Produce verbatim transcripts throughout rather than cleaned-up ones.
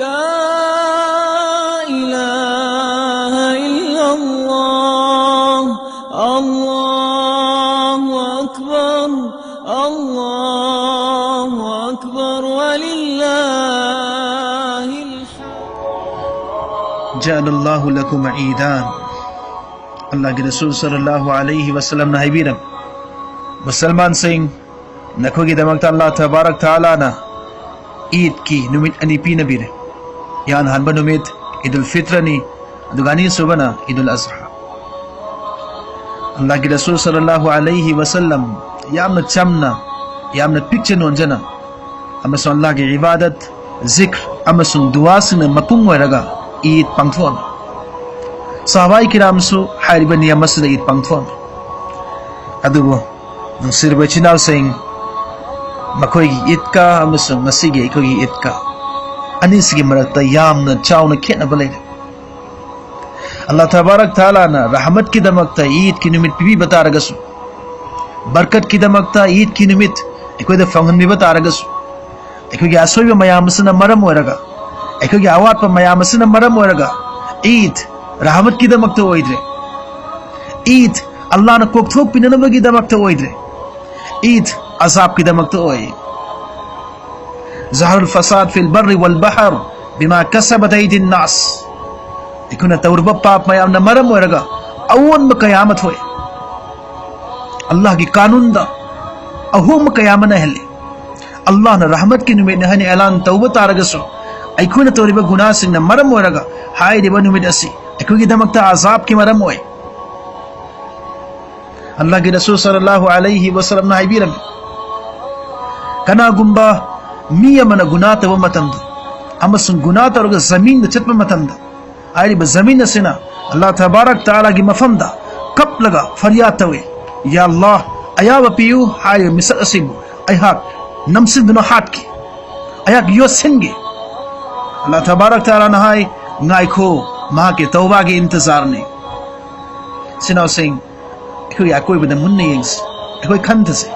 لا إله إلا الله. الله أكبر. الله أكبر ولله الحمد. جعل الله لكم عيدان. ꯑꯜꯂꯥꯍꯒꯤ ꯔꯁꯨꯜ ꯁꯜꯂꯜꯂꯥꯍꯨ ꯑꯂꯩꯍꯤ ꯋꯁꯜꯂꯝꯅ ꯍꯥꯏꯕꯤꯔꯝꯃꯤ, ꯃꯨꯁꯜꯃꯥꯟꯁꯤꯡ, ꯅꯈꯣꯏꯒꯤꯗꯃꯛꯇ ꯑꯜꯂꯥꯍ ꯇꯕꯥꯔꯛ ꯇꯥꯂꯥꯅ ꯏꯗꯀꯤ ꯅꯨꯃꯤꯠ ꯑꯅꯤ ꯄꯤꯅꯕꯤꯔꯦ꯫ ꯏꯍꯥꯟ ꯍꯥꯟꯕ ꯅꯨꯃꯤꯠ ꯏꯗꯨꯜ ꯐꯤꯇ꯭ꯔꯅꯤ, ꯑꯗꯨꯒ ꯑꯅꯤꯁꯨꯕꯅ ꯏꯗꯨꯜ ꯑꯖꯍꯥ꯫ ꯑꯜꯂꯥꯍꯒꯤ ꯔꯁꯨꯜ ꯁꯜꯂꯜꯂꯥꯍꯨ ꯑꯂꯩꯍꯤ ꯋꯁꯜꯂꯝ ꯌꯥꯝꯅ ꯆꯝꯅ, ꯌꯥꯝꯅ ꯄꯤꯛꯆ ꯅꯣꯟꯖꯅ ꯑꯃꯁꯨꯡ ꯑꯜꯂꯥꯍꯒꯤ ꯏꯕꯥꯗꯠ, ꯖꯤꯀ꯭ꯔ ꯑꯃꯁꯨꯡ ꯗꯨꯋꯥꯁꯤꯡꯅ ꯃꯄꯨꯡ ꯑꯣꯏꯔꯒ ꯏꯗ ꯄꯥꯡꯊꯣꯛꯑꯝꯃꯤ꯫ ꯁꯍꯥꯕꯥꯏ ꯀꯤꯔꯥꯝꯁꯨ ꯍꯥꯏꯔꯤꯕ ꯅꯤꯌꯝ ꯑꯁꯤꯗ ꯏꯗ ꯄꯥꯡꯊꯣꯛꯑꯝꯃꯤ꯫ ꯑꯗꯨꯕꯨ ꯅꯨꯡꯁꯤꯔꯕ ꯏꯆꯤꯟ ꯏꯅꯥꯎꯁꯤꯡ, ꯃꯈꯣꯏꯒꯤ ꯏꯗꯀꯥ ꯑꯃꯁꯨꯡ ꯉꯁꯤꯒꯤ ꯑꯩꯈꯣꯏꯒꯤ ꯏꯗꯀꯥ ꯑꯅꯤꯁꯤꯒꯤ ꯃꯔꯛꯇ ꯌꯥꯝꯅ ꯆꯥꯎꯅ ꯈꯦꯠꯅꯕ ꯂꯩꯔꯦ꯫ ꯑꯜꯂꯥꯍ ꯇꯕꯥꯔꯛ ꯇꯥꯂꯥꯅ ꯔꯍꯃꯠꯀꯤꯗꯃꯛꯇ ꯏꯗꯀꯤ ꯅꯨꯃꯤꯠ ꯄꯤꯕꯤꯕ ꯇꯥꯔꯒꯁꯨ, ꯕꯔꯀꯠꯀꯤꯗꯃꯛꯇ ꯏꯗꯀꯤ ꯅꯨꯃꯤꯠ ꯑꯩꯈꯣꯏꯗ ꯐꯪꯍꯟꯕꯤꯕ ꯇꯥꯔꯒꯁꯨ, ꯑꯩꯈꯣꯏꯒꯤ ꯑꯁꯣꯏꯕ ꯃꯌꯥꯝ ꯑꯁꯤꯅ ꯃꯔꯝ ꯑꯣꯏꯔꯒ, ꯑꯩꯈꯣꯏꯒꯤ ꯑꯋꯥꯠꯄ ꯃꯌꯥꯝ ꯑꯁꯤꯅ ꯃꯔꯝ ꯑꯣꯏꯔꯒ ꯏꯗ ꯔꯍꯃꯠꯀꯤꯗꯃꯛꯇ ꯑꯣꯏꯗ꯭ꯔꯦ, ꯏꯗ ꯑꯜꯂꯥꯍꯅ ꯀꯣꯛꯊꯣꯛꯄꯤꯅꯅꯕꯒꯤꯗꯃꯛꯇ ꯑꯣꯏꯗ꯭ꯔꯦ, ꯏꯗ ꯑꯖꯥꯕꯀꯤꯗꯃꯛꯇ ꯑꯣꯏ꯫ ظهر الفساد في البر والبحر بما كسبت أيدي الناس. ꯑꯩꯈꯣꯏꯅ ꯇꯧꯔꯨꯕ ꯄꯥꯞ ꯃꯌꯥꯝꯅ ꯃꯔꯝ ꯑꯣꯏꯔꯒ ꯑꯑꯣꯟꯕ ꯀꯌꯥ ꯑꯃ ꯊꯣꯛꯑꯦ꯫ ꯑꯜꯂꯥꯍꯒꯤ ꯀꯥꯅꯨꯟꯗ ꯑꯍꯣꯡꯕ ꯀꯌꯥ ꯑꯃ ꯅꯥꯏꯍꯜꯂꯤ꯫ ꯑꯜꯂꯥꯍꯅ ꯔꯍꯃꯠꯀꯤ ꯅꯨꯃꯤꯠꯅꯤ ꯍꯥꯏꯅ ꯑꯦꯂꯥꯟ ꯇꯧꯕ ꯇꯥꯔꯒꯁꯨ, ꯑꯩꯈꯣꯏꯅ ꯇꯧꯔꯤꯕ ꯒꯨꯅꯥꯁꯤꯡꯅ ꯃꯔꯝ ꯑꯣꯏꯔꯒ ꯍꯥꯏꯔꯤꯕ ꯅꯨꯃꯤꯠ ꯑꯁꯤ ꯑꯩꯈꯣꯏꯒꯤꯗꯃꯛꯇ ꯑꯖꯥꯕꯀꯤ ꯃꯔꯝ ꯑꯣꯏ꯫ ꯑꯜꯂꯥꯍꯒꯤ ꯔꯁꯨꯜ ꯁꯜꯂꯜꯂꯥꯍꯨ ꯑꯂꯩꯍꯤ ꯋꯁꯜꯂꯝꯅ ꯍꯥꯏꯕꯤꯔꯝꯃꯤ, ꯀꯅꯥꯒꯨꯝꯕ ꯃꯤ ꯑꯃꯅ ꯒꯨꯅꯥ ꯇꯧꯕ ꯃꯇꯝꯗ ꯑꯃꯁꯨꯡ ꯒꯨꯅꯥ ꯇꯧꯔꯒ ꯖꯃꯤꯟꯗ ꯆꯠꯄ ꯃꯇꯝꯗ, ꯍꯥꯏꯔꯤꯕ ꯖꯃꯤꯟ ꯑꯁꯤꯅ ꯑꯜꯂꯥꯍ ꯇꯕꯥꯔꯛ ꯇꯥꯂꯥꯒꯤ ꯃꯐꯝꯗ ꯀꯞꯂꯒ ꯐꯔꯤꯌꯥꯗ ꯇꯧꯏ, "ꯌꯥ ꯑꯜꯂꯥꯍ, ꯑꯌꯥꯕ ꯄꯤꯌꯨ, ꯍꯥꯏꯔꯤꯕ ꯃꯤꯁꯛ ꯑꯁꯤꯕꯨ ꯑꯩꯍꯥꯛ ꯅꯝꯁꯤꯟꯗꯨꯅ ꯍꯥꯠꯈꯤ, ꯑꯩꯍꯥꯛ ꯌꯣꯠꯁꯤꯟꯈꯤ"꯫ ꯑꯜꯂꯥꯍ ꯇꯕꯥꯔꯛ ꯇꯥꯂꯥꯅ ꯍꯥꯏ, "ꯉꯥꯏꯈꯣ, ꯃꯍꯥꯛꯀꯤ ꯇꯧꯕꯥꯒꯤ ꯏꯟꯇꯖꯥꯔꯅꯤ"꯫ ꯏꯆꯤꯟ ꯏꯅꯥꯎꯁꯤꯡ, ꯑꯩꯈꯣꯏꯒꯤ ꯑꯀꯣꯏꯕꯗ ꯃꯨꯟꯅ ꯌꯦꯡꯁꯤ, ꯑꯩꯈꯣꯏ ꯈꯟꯊꯁꯤ꯫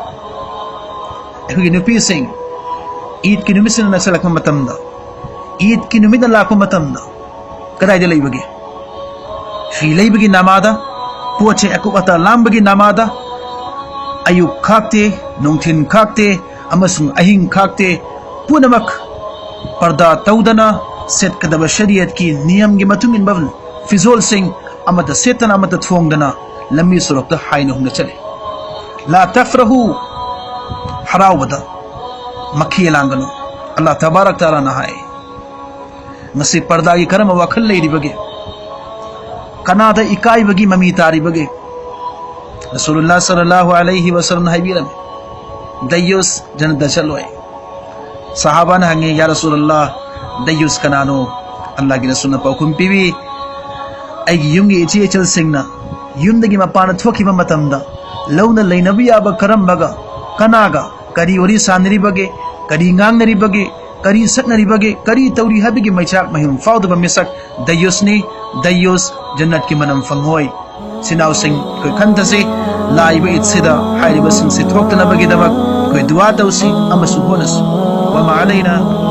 ꯑꯩꯈꯣꯏꯒꯤ ꯅꯨꯄꯤꯁꯤꯡ, ꯏꯗꯀꯤ ꯅꯨꯃꯤꯠꯁꯤꯡ ꯅꯛꯁꯜꯂꯛꯄ ꯃꯇꯝꯗ ꯏꯗꯀꯤ ꯅꯨꯃꯤꯠꯅ ꯂꯥꯛꯄ ꯃꯇꯝꯗ ꯀꯗꯥꯏꯗ ꯂꯩꯕꯒꯦ? ꯐꯤ ꯂꯩꯕꯒꯤ ꯅꯥꯃꯥꯗ, ꯄꯣꯠ ꯆꯩ ꯑꯀꯨꯞ ꯑꯇꯥ ꯂꯥꯡꯕꯒꯤ ꯅꯥꯃꯥꯗ, ꯑꯌꯨꯛ ꯈꯥꯛꯇꯦ, ꯅꯨꯡꯊꯤꯟ ꯈꯥꯛꯇꯦ, ꯑꯃꯁꯨꯡ ꯑꯍꯤꯡ ꯈꯥꯛꯇꯦ, ꯄꯨꯝꯅꯃꯛ ꯄꯔꯗꯥ ꯇꯧꯗꯅ, ꯁꯦꯠꯀꯗꯕ ꯁꯔꯤꯌꯠꯀꯤ ꯅꯤꯌꯝꯒꯤ ꯃꯇꯨꯡ ꯏꯟꯕ ꯐꯤꯖꯣꯜꯁꯤꯡ ꯑꯃꯠꯇ ꯁꯦꯠꯇꯅ, ꯑꯃꯠꯇ ꯊꯣꯡꯗꯅ ꯂꯝꯕꯤ ꯁꯣꯔꯣꯛꯇ ꯍꯥꯏꯅ ꯍꯨꯝꯅ ꯆꯠꯂꯤ꯫ ꯂꯥ ꯇꯐ꯭ꯔꯍꯨ, ꯍꯔꯥꯎꯕꯗ ꯃꯈꯦ ꯂꯥꯡꯒꯅꯨ꯫ ꯑꯜꯂꯥꯍ ꯇꯕꯥꯔꯛ ꯇꯥꯂꯥꯅ ꯍꯥꯏ꯫ ꯉꯁꯤ ꯄꯔꯗꯥꯒꯤ ꯀꯔꯝꯕ ꯋꯥꯈꯜ ꯂꯩꯔꯤꯕꯒꯦ? ꯀꯅꯥꯗ ꯏꯀꯥꯏꯕꯒꯤ ꯃꯃꯤ ꯇꯥꯔꯤꯕꯒꯦ? ꯔꯁꯨꯂꯨꯜꯂꯥꯍ ꯁꯜꯂꯜꯂꯥꯍꯨ ꯑꯂꯩꯍꯤ ꯋꯁꯜꯂꯝꯅ ꯍꯥꯏꯕꯤꯔꯝꯃꯤ, "ꯗꯌꯨꯁ ꯖꯟꯅꯠꯇ ꯆꯠꯂꯣꯏ"꯫ ꯁꯍꯥꯕꯥꯅ ꯍꯪꯉꯤ, "ꯌꯥ ꯔꯁꯨꯂꯜꯂꯥꯍ, ꯗꯌꯨꯁ ꯀꯅꯥꯅꯣ?" ꯑꯜꯂꯥꯍꯒꯤ ꯔꯁꯨꯜꯅ ꯄꯥꯎꯈꯨꯝ ꯄꯤꯕꯤ, "ꯑꯩꯒꯤ ꯌꯨꯝꯒꯤ ꯏꯆꯦ ꯏꯆꯜꯁꯤꯡꯅ ꯌꯨꯝꯗꯒꯤ ꯃꯄꯥꯟꯗ ꯊꯣꯛꯈꯤꯕ ꯃꯇꯝꯗ ꯂꯧꯅ ꯂꯩꯅꯕ ꯌꯥꯕ ꯀꯔꯝꯕꯒ, ꯀꯅꯥꯒ, ꯀꯔꯤ ꯋꯥꯔꯤ ꯁꯥꯟꯅꯔꯤꯕꯒꯦ, ꯀꯔꯤ ꯉꯥꯡꯅꯔꯤꯕꯒꯦ, ꯀꯔꯤ ꯁꯛꯅꯔꯤꯕꯒꯦ, ꯀꯔꯤ ꯇꯧꯔꯤ ꯍꯥꯏꯕꯒꯤ ꯃꯩꯆꯥꯛ ꯃꯍꯨꯝ ꯐꯥꯎꯗꯕ ꯃꯤꯁꯛ ꯗꯌꯨꯁꯅꯤ꯫ ꯗꯌꯨꯁ ꯖꯟꯅꯠꯀꯤ ꯃꯅꯝ ꯐꯪꯉꯣꯏ"꯫ ꯏꯆꯤꯟ ꯏꯅꯥꯎꯁꯤꯡ, ꯑꯩꯈꯣꯏ ꯈꯟꯊꯁꯤ, ꯂꯥꯛꯏꯕ ꯏꯗꯁꯤꯗ ꯍꯥꯏꯔꯤꯕꯁꯤꯡꯁꯤ ꯊꯣꯛꯇꯅꯕꯒꯤꯗꯃꯛ ꯑꯩꯈꯣꯏ ꯗꯨꯋꯥ ꯇꯧꯁꯤ ꯑꯃꯁꯨꯡ ꯍꯣꯠꯅꯁꯤ꯫ ꯋꯃꯥ ꯑꯂꯩꯅꯥ